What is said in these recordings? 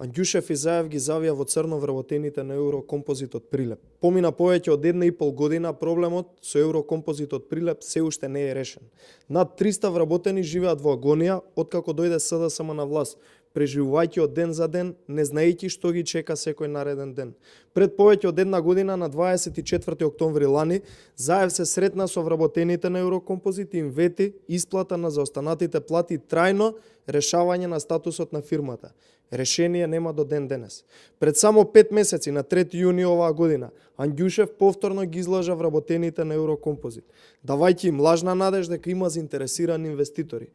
Андјушев и Заев ги завија во црно вработените на Еврокомпозитот Прилеп. Помина повеќе од 1,5 година, проблемот со Еврокомпозитот Прилеп се уште не е решен. Над 300 вработени живеат во агонија откако дојде СДСМ на власт, преживувајќи од ден за ден, не знаејќи што ги чека секој нареден ден. Пред повеќе од една година, на 24 октомври лани, Заев се сретна со вработените на Еврокомпозит и им вети исплата на заостанатите плати и трајно решавање на статусот на фирмата. Решение нема до ден денес. Пред само 5 месеци, на 3 јуни оваа година, Андјушев повторно ги излажа вработените на Еврокомпозит, давајќи им лажна надеж дека има заинтересирани инвеститори.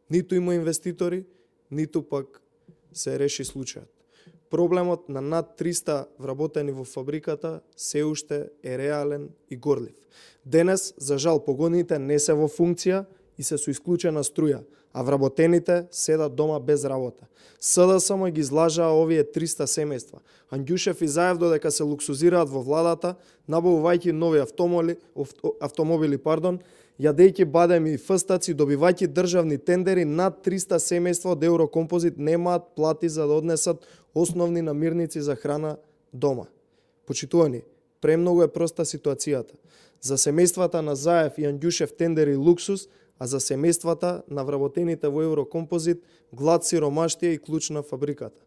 Ниту има инвеститори, ниту пак се реши случајот. Проблемот на над 300 вработени во фабриката се уште е реален и горлив. Денес, за жал, погоните не се во функција и се со исклучена струја, а вработените седат дома без работа. СДСМ ги излажаа овие 300 семејства. Андјушев и Заев додека се луксузираат во владата, набавувајќи нови автомобили, јадејќи бадеми и фстаци, добивајќи државни тендери, над 300 семејства од Еврокомпозит немаат плати за да однесат основни намирници за храна дома. Почитувани, премногу е проста ситуацијата. За семејствата на Заев и Андјушев тендери луксус, а за семејствата на вработените во Еврокомпозит глад, сиромаштија и клуч на фабриката.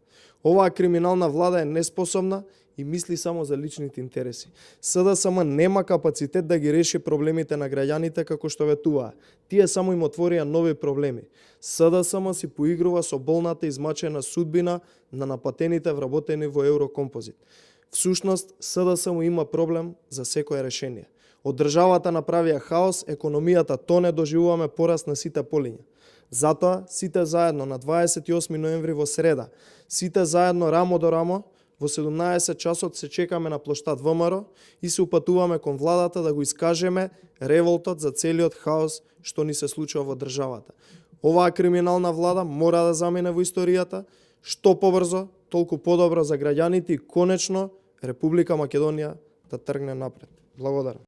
Оваа криминална влада е неспособна и мисли само за личните интереси. СДСМ нема капацитет да ги реши проблемите на граѓаните како што ветуваа. Тие само им отворија нови проблеми. СДСМ си поигрува со болната измачена судбина на напатените вработени во Еврокомпозит. Всушност, СДСМ има проблем за секое решение. Од државата направија хаос, економијата тоне, доживуваме пораст на сите полиња. Затоа, сите заедно на 28 ноември во среда, сите заедно рамо до рамо, во 17 часот се чекаме на плоштад ВМРО и се упатуваме кон владата да го искажеме револтот за целиот хаос што ни се случува во државата. Оваа криминална влада мора да замине во историјата, што побрзо, толку подобро за граѓаните и конечно Република Македонија да тргне напред. Благодарам.